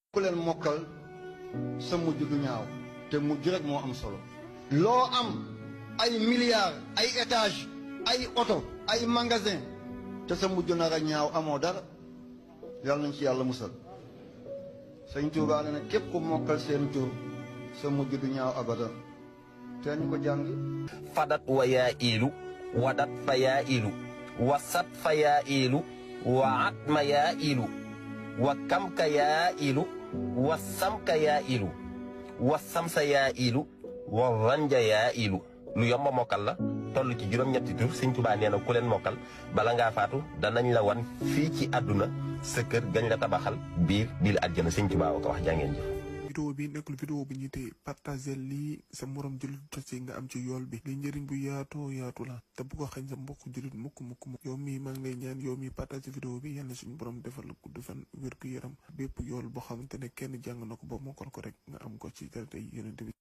ku leen mokkal sa mujj du ñaaw te mujj rek moo am solo. loo am ay milliards ay étages ay oto ay magasin te sa mujj nar a ñaaw amoo dara yàlla nañ ci yàlla musal. sëñ Tuubaa ne na képp ku mokkal seen tur sa mujj du ñaaw abadan te ñu ko jàngi. fadat wa yaa ilu wadat fa yaa ilu wasat fa yaa ilu wa atma yaa ilu wa kamka yaa ilu wa samka yaa ilu wa samsa yaa ilu wa ranja yaa ilu lu yomba mokkal la toll ci juróom-ñetti tur sëñ Tuubaa nee na ku leen mokkal bala ngaa faatu danañ la wan fii ci àdduna sa kër gañ la tabaxal biir àjjana sëñ Tuubaa ko wax jàngeen jëf. vidéo bi nekkul vidéo bu ñu tey partager lii sa morom jullit tase nga am ci yool bi li njëriñ bu yaatoo yaatu la te bu ko xañ sa mbokk jullit mukk yow mii maa ngi lay ñaan yow mii partager vidéo bi yàlla suñu borom defal la gudd fan wér gu yaram bépp yool boo xamante ne kenn jàng na ko ba mokkal ko rek nga am ko ci dara tey yonent bi